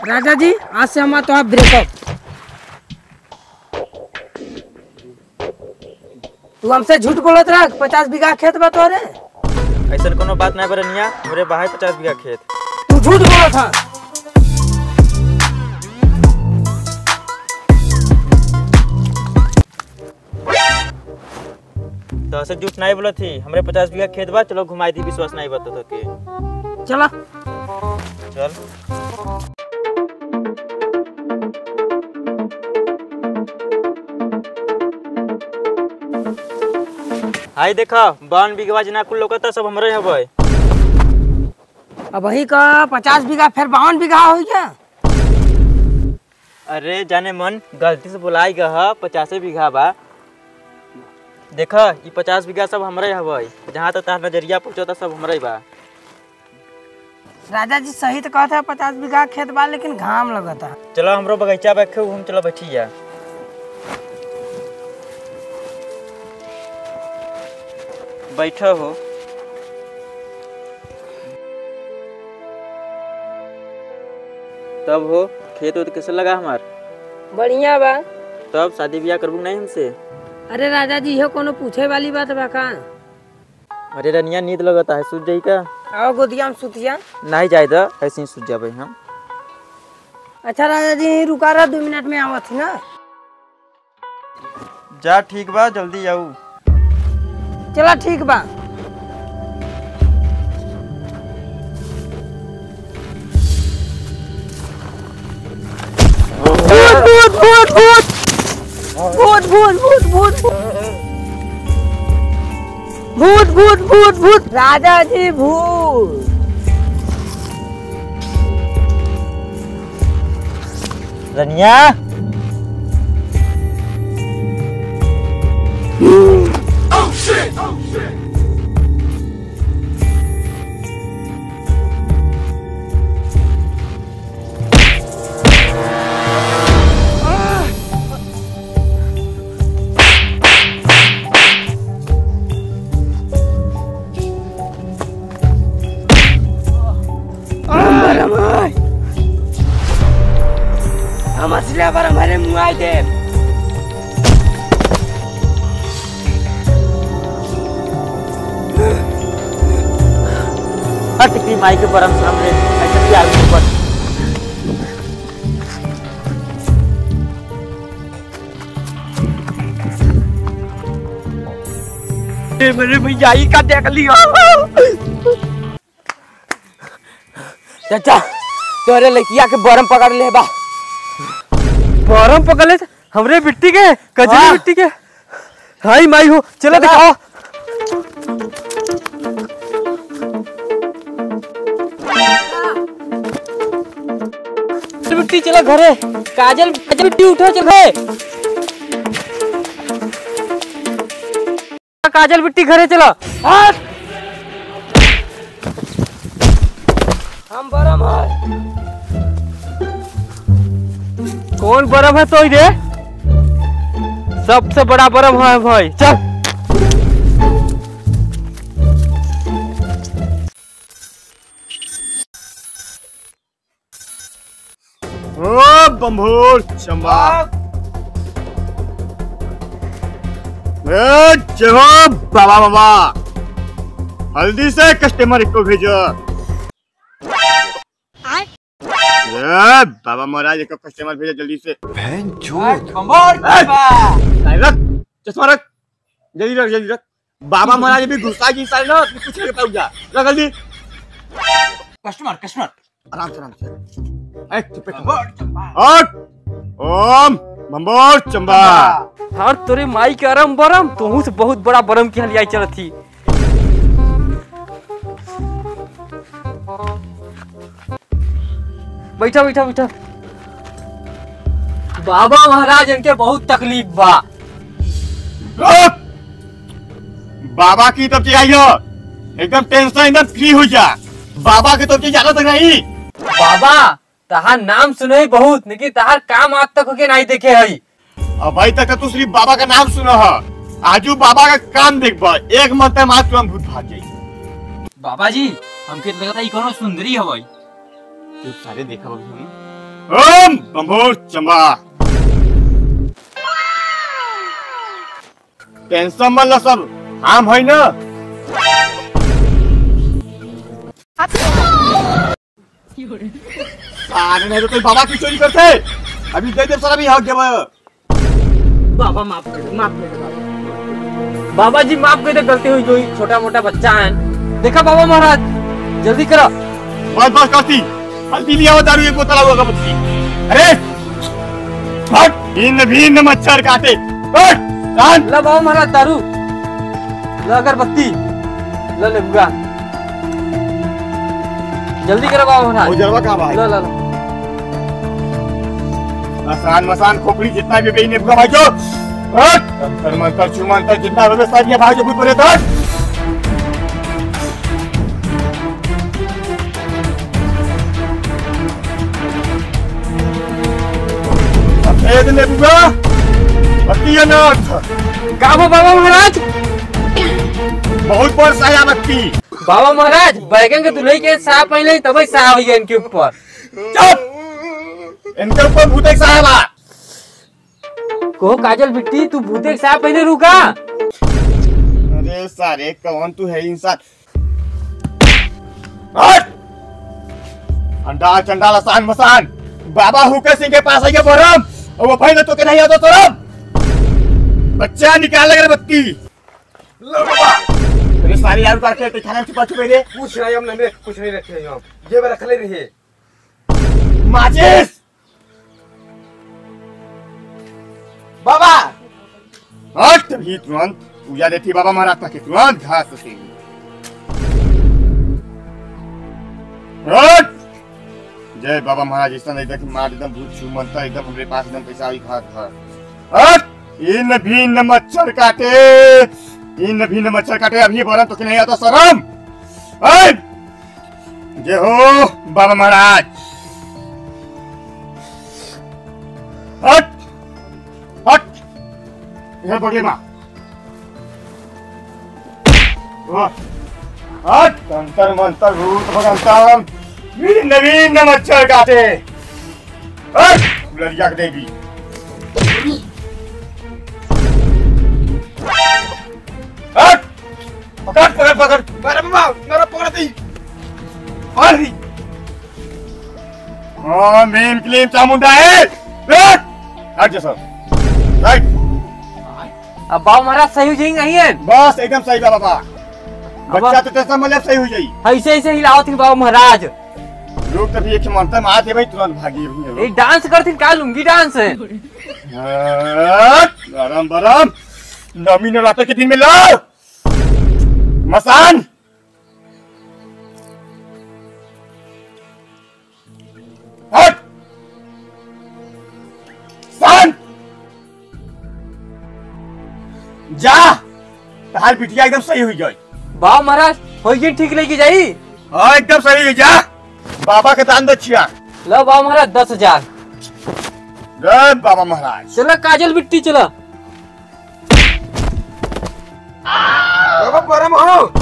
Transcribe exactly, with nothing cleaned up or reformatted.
राजा जी, आज से हमार तोहार breakup। तू हमसे झूठ बोलत रहा, पचास बीघा खेत बा तोहरे। अइसन कोनो बात नाहीं बा रनिया, हमरे बा है पचास बीघा खेत। तू झूठ बोलत हा। तोहसे झूठ नाहीं बोलत ही, हमरे पचास बीघा खेत बा, चलो घुमाई दी, विश्वास नाहीं बा तो तोके। चला। चल। हाय देखा, बावन बीघवा जितना कुल लौकता, सब हमरे हवे। अबही का पचास बीघा, फिर बावन बीघा होइ गया? अरे जाने मन, गलती से बोलाई गया ह, पचासे बीघा बा। देखा, ई पचास बीघा सब हमरे हवे, जहाँ तक तार नजरिया पहुँचता, सब हमरे बा। राजा जी सही तो कहत है, पचास बीघा खेत बा, लेकिन घाम लगता। चलो हमरो बगीचा बा, खूब हम चलो बैठी जा। बैठो हो। तब हो, खेत वेत कैसे लगा हमार? बढ़िया बा। तब शादी ब्याह करबू नहीं हमसे? अरे राजा जी, इहो कोनो पूछे वाली बात बा का? अरे रनिया, नींद लगता है, सूत जाई का? आओ गोदिया में सूत जा। नहीं जाए द, ऐसे ही सूत जाबे हम। अच्छा राजा जी, यहीं रुका रहा, दो मिनट में आवत ही ना। जा, ठीक बा, जल्दी आऊ। चला, ठीक बा। भूत, भूत, भूत, भूत। भूत, भूत, भूत, भूत, भूत। भूत, भूत, भूत, भूत। राजा जी, भूत। रनिया। बरम है। हम असली बरम हरे, मुआई दे। हट की माई के बरम से हमरे ऐसे प्यार मोहब्बत। ए, मेरे भैया, ई का देख लियो? चाचा, तोरे लइकिया के बरम पकड़ ले बा। बरम पकड़ ले? हमरे बिट्टी के, कजली हाँ। बिट्टी के। हाय माई हो, चला चला। दिखाओ। बिट्टी चला घरे। काजल, काजल बिट्टी उठो, चल घरे। काजल बिट्टी घरे चला। हट! हम बरम है। कौन बरम है तोई रे? सबसे बड़ा बरम है भाई, चल। ओ बम्भोर चंबा। ए, जय हो बाबा, बाबा। हल्दी से कस्टमर को भेजो। आय। ए, बाबा महाराज, एक कस्टमर भेजो जल्दी से। बहन चोद। बम्भोर ए, चंबा। साइड रख, चश्मा रख, जल्दी रख, जल्दी रख। बाबा महाराज भी गुस्सा की साइड ना, कुछ नहीं बताऊंगा। रख जल्दी। कस्टमर, कस्टमर। आराम से, आराम से। ए, चुप, चुप। बम्भोर चंबा। हट। ओम बम्भोर चंबा। हर तोरे माई के अरम बरम, तोहू से बहुत बड़ा बरम की हलियाई चलत ही। बैठा, बैठा, बैठा। बाबा महाराज, इनके बहुत तकलीफ बा। रुक! बाबा की तब चिढ़ाई हो, एकदम टेंशन, एकदम फ्री हो जा। बाबा के तब ज्यादा तक नहीं। बाबा, तहार नाम सुने ही बहुत, लेकिन तहार काम आज तक होके नहीं देखे हई। अबही तक तो तू सिर्फ बाबा का नाम सुना है, आजू बाबा का काम देखबा, एक मंत्र मार तुरंत भूत भाग जाई। बाबा जी, हमके तो लगता है ई कोनो सुंदरी हवई। तू सारे देखा अभी हम। ओम बम्भो चम्बा। Tension मत ला सर, हम है ना। सारे नहीं तो कोई बाबा की चोरी करते। अभी दे दे सर, अभी हक देबे। बाबा माफ कर दे, माफ कर दे बाबा। बाबा जी माफ कर दे, गलती हुई, जो ही छोटा मोटा बच्चा है। देखा बाबा महाराज, जल्दी करो। बस बस काशी, हल्दी लिया हुआ दारू एक बोतल और अगरबत्ती। अरे हट, भिन्न भिन्न मच्छर काटे। हट, कान। ला बाबा महाराज दारू, ला अगरबत्ती, ला लेबुआ। जल्दी करो बाबा महाराज। वो जलवा कहाँ बा? ला, ला, ला। आसान मसान खोपड़ी जितना भी बेई ने बुआ भाई जो। हट, तंत्र मंत्र छू मंत्र जितना भी साथ ये भाई जो भूत प्रेत हट। सफेद नेबुआ, बत्ती अनर्थ। का हो बाबा महाराज? बहुत बड़ साया बत्ती। बाबा महाराज, बैगन के दुल्हई के साया पहले ही तबे साया होई इनके ऊपर। चुप! इनके ऊपर भूते साया बा। कहो काजल बिट्टी, तू भूते के साया पहने रहू का? अरे सारे, कौन तू है इंसान? हट! अंडा चंडाल आसान मसान, बाबा हुके सिंह के पास आइए बोरम, और वो भाई ने तो के नहीं आता शरम। बच्चा निकाल अगरबत्ती। लो बाबा। अरे सारे यार उतार के खाना छुपा छुपे रे। कुछ नहीं, हम नहीं, कुछ नहीं रखे हैं हम। ये रख ले रही है। माचिस। बाबा। हट भी तुरंत पूजा देती बाबा महाराज तक तुरंत घास से। हट। जय बाबा महाराज, ऐसा नहीं देख मार एकदम भूत छू मंतर एकदम हमरे पास एकदम कैसा आई घास घास। हट। इन भिन्न मच्छर काटे, इन भिन्न मच्छर काटे, अभी बरन तो कि नहीं आता शरम। हट। जय हो बाबा महाराज। हट, हट, इधर पकड़े माँ। हट, हट, तंत्र मंत्र भूत भगंतम, वीर नवीन नमच्छर काटे। हट, लड़िया के देवी। हट, पकड़, पकड़, पकड़। अरे बाबा, मेरा पकड़ दी। मार दी। ओम भीम क्लीम चामुंडा है। हट! हट जा सब। राइट। अब बाबू महाराज सही हो जाएंगे नहीं है? बस एकदम सही बा बाबा। अब बच्चा तो टेंशन मत ले, सही हो जाई। ऐसे ऐसे हिलावत ही बाबू महाराज। लोग तभी एक मंत्र मार दे भाई, तुरंत भागी भी है लोग। ये डांस करती का लुंगी डांस है? हट! गरम गरम। नमी नवरात्र के दिन में लाओ। मसान। हट! शांत! जा! तहार बिटिया एकदम सही हुई जाई। बाबा महाराज, होई गई ठीक लेके जाई? हाँ, एकदम सही हुई जा। बाबा के दान दक्षिणा। लो बाबा महाराज, दस हजार। जय बाबा महाराज। चलो काजल बिट्टी चलो। बाबा परम हो।